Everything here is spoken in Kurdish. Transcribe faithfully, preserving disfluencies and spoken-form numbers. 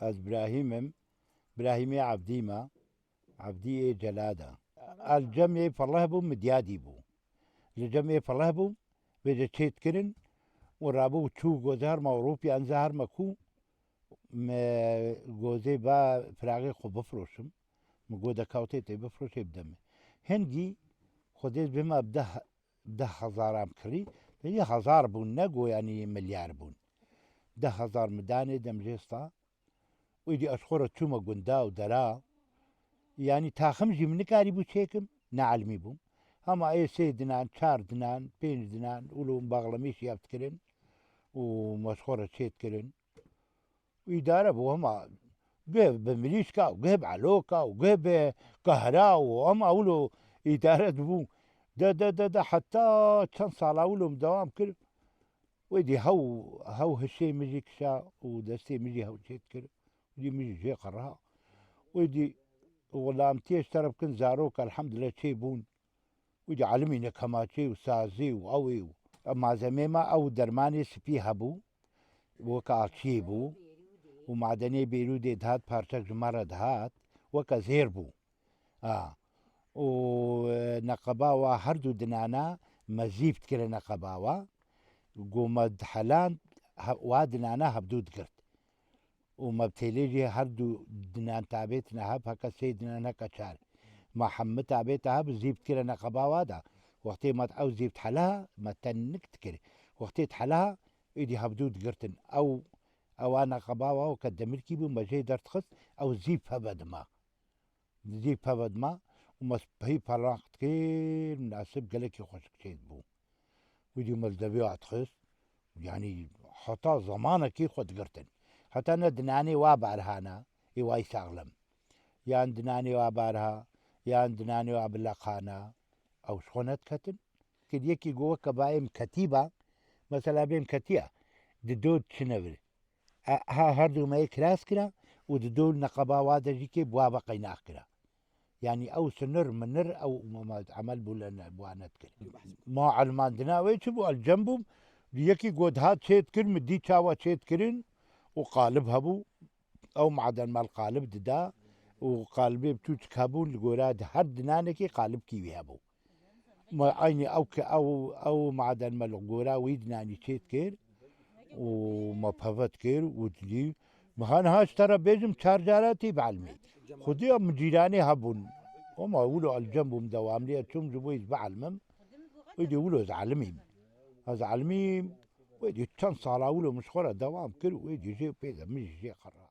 Ez Brahîm im. Brahîmê Evdî me. Evdî ê Celad e. El cem ê Felih bûm, Midyadî bû. Li cem ê Felih bûm, vê de çêt kirin û rabû çû gozê herma Ewropî, en ze herma ku me gozê ba firaxê xwe bifroşim. Min got de kawtê tê bifroşê bide min. Hingî Xwedê bê me bi deh, deh hezaran kirî. Peyî hezar bûn, ne go yanî milyar bûn. Deh hezar min danê dem jê sta. Û îdî ez xwe re çûme gunda û dera. Yanî taxim jî min nikarîbû çêkim, neelmî bûm. Hema ê sê dinan, çar dinan, pênc dinan, wilo baxlemî şiyaf dikirin û me ji xwe re çê dikirin. Îdare bû hema guh bi mirîşka û guh bi eloka û guh bi qehra û hema wilo îdare dibû. De, de, de, de heta çend sala wilo min dewam kir. Wê dî hew, hew hişê min jî kişa û destê min jî hew çêt kir. Wê dî min jî jê qerha. Wê dî xulamtiyê ji te re bikin zarok elhamdulillah çêbûn. Wî dî elimîne kemaçê û sazî û ew ê û malzemê me ew dermanê spî hebû, weke alçiyê bû û madenê Bêrûdê dihat parçek ji me re dihat, weke zêr bû. A. Û, e, neqeba wa her du dinana me zîv dikire neqeba wa. Ku me diheland, he-, wa dinana hevdu digirt. Û me bi têlê jî her du dinan tabêtine heb, heke sê dinan heke çar. Me hemî tabête heb, zîv dikire neqeba wa da. Wextê me ew zîv dihela, me tenik dikir. Wextê dihela, êdî hevdu digirtin. Ew, ewa neqeba wa weke demirkî bû, me jê derdixist, ew zîv peve dima. Dizî peve dima û me peyî parlaq dikir, minasib gelekî xweşik çê dibû. Wî dî me li devê wa dixist, yanî heta zemanekî xwe digirtin. Heta ne dinanê wa berhana, ê wa yî saxlem. Yan dinanê wa berha, yan dinanê wa bi leqana, ew ji xwe nediketin. Kir yekî go weke bayê min ketîba, mesela bêm ketiya, di do diçine vir. E, ha her du me yê kiras kira û di dol neqeba wa de jî kê bi wa ve qeynax kira. Yanî ew sinir minir ew me, me emel bû le ne, bi wa nedikir. Ma elmandina wê çi bû? El cem bûm. Yekî got hat çêt kir, min dî çawa çêt kirin û qalib hebû. Ew maden me li qalib dida û qalibê bi tûçik hebûn, li gora di her dinanekê qalibkî wî hebû. Ma eynî ew ke ew, ew maden me li gora wî dinanî çêt kir û me peve dikir û didî. Min ha niha ji te re bêjim çar cara tê bielmî. Xwedî ya min cîranê hebûn. Hema wilo elcem bûm dewamliye çûm ji bo ez bielmim. Wê dî wilo ez elmîm. Ez elmîm. Wê dî çend sala wilo min ji xwe re dewam kir û wê dî jê pê de min jî jê qera.